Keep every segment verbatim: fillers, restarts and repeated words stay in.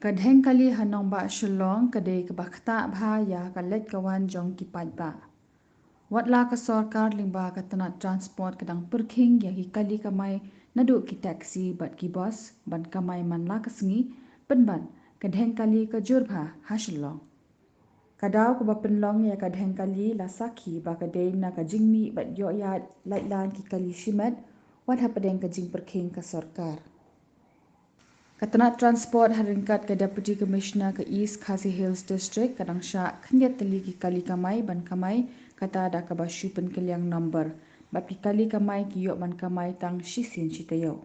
Ka dheng kali ha nongbah Shillong ka dei kaba ktah bha ïa ka leit ka wan jong ki paidbah. Watla ka sorkar lyngba ka tnat transport ka dang pyrkhing ïa ki kali kamai naduh ki taxi bad ki bus ban kamai man la ka sngi, pynban ka dheng kali ka jur bha ha Shillong. Ka daw kaba pynlong ïa ka dheng kali la sakhi ba ka dei na ka jingmih bad ïoh ïaid laitlan ki kali shimet, wat hapdeng ka jingpyrkhing ka sorkar. Ka tnat transport ha ryngkat ka Deputy Commissioner ka East Khasi Hills District ka dang shah khyndiat tylli ki kali kamai ban kamai, kata da kaba shu pynkylliang number, bad ki kali kamai ki ïoh ban kamai tang shisien shi taïew.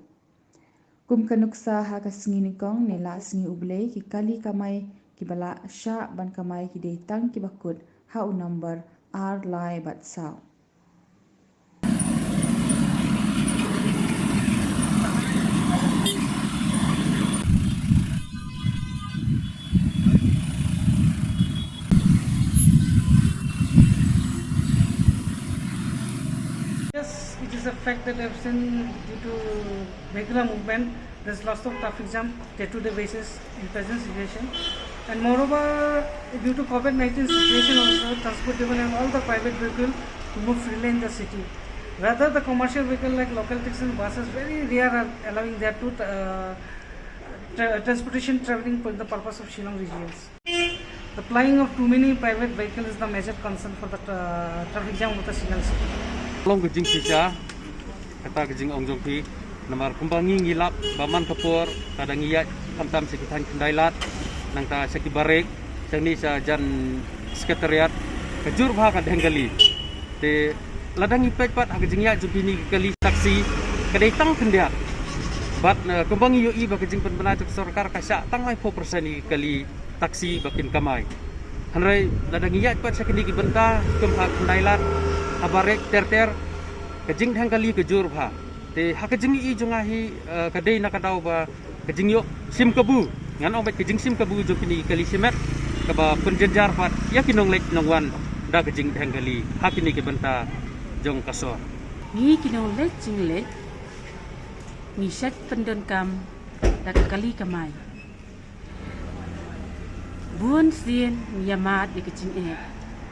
Kum ka nuksa ha ka sngi nyngkong ne la sngi U Blei, ki kali kamai kiba la shah ban kamai ki dei tang kiba kut ha u number ar, lai bad saw. Yes, it is a fact that I've seen due to vehicular movement, there's lots of traffic jam day-to-day basis in present situation. And moreover, due to COVID nineteen situation also, transport, even and all the private vehicle to move freely in the city. Rather, the commercial vehicle like local taxi and buses, very rare are allowing their two uh, tra- transportation traveling for the purpose of Shillong regions. The plying of too many private vehicles is the major concern for the uh, traffic jam of the Shillong city. Long ka jingshisha, kata ka jingong jong phi, namar kumba ngi ngi lap ba man ka por, ka dang ïaid khamtam sha ki thaiñ khyndai lad, nangta sha ki barik, sha ni sha jan secretariat, ka jur bha ka dheng kali. Te lada ngi peit pat ha ka jingïaid jong kine ki kali taxi, ka dei tang khyndiat. Bad uh, kumba ngi ïohi ba ka jingpynbna jong ka sorkar ka shah tang laiphew percent ïa ki kali taxi ba kin kamai. Hynrei lada ngi ïaid pat sha kine ki bynta kum ha Khyndailad, ha Barik, ter ter, ka jingdheng kali ka jur bha. Te ha ka jingïohi jong nga hi uh, ka dei na ka daw ba ka jingïoh shim kabu, ngan ong beit ka jingshim kabu jong kine ki kali shimet, kaba pynjynjar pat ïa ki nongleit nongwan da ka jingdheng kali ha kine ki bynta jong ka sor. Ngi ki nongleit jingleit ngi shait pyndonkam da ka kali kamai. Bun sien ngi ïamad ïa ka jingeh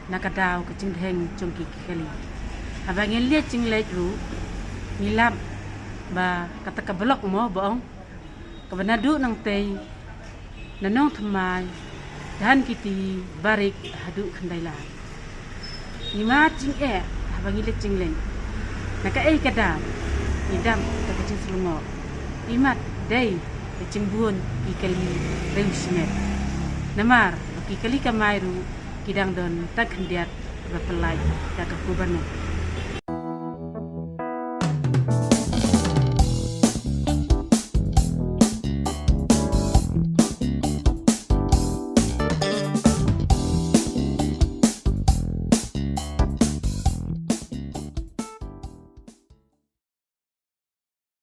na ka daw ka jingdheng jong ki kali. Haba ngi leit jingleit ruh ngi lap ba kata ka block mo ba ong, kaba naduh Nongtei, na Nongthymmai, Dhankheti, Barik haduh Khyndailad. Ngi mad jingeh haba ngi leit jingleit. Na kaei ka daw? Ngi dap da ka jingshlur. Ngi mad dei ka jingbun ki kali riew shimet. Namar ba ki kali kamai ruh ki dang don tang khyndiat ba pynlait da ka kubanuk.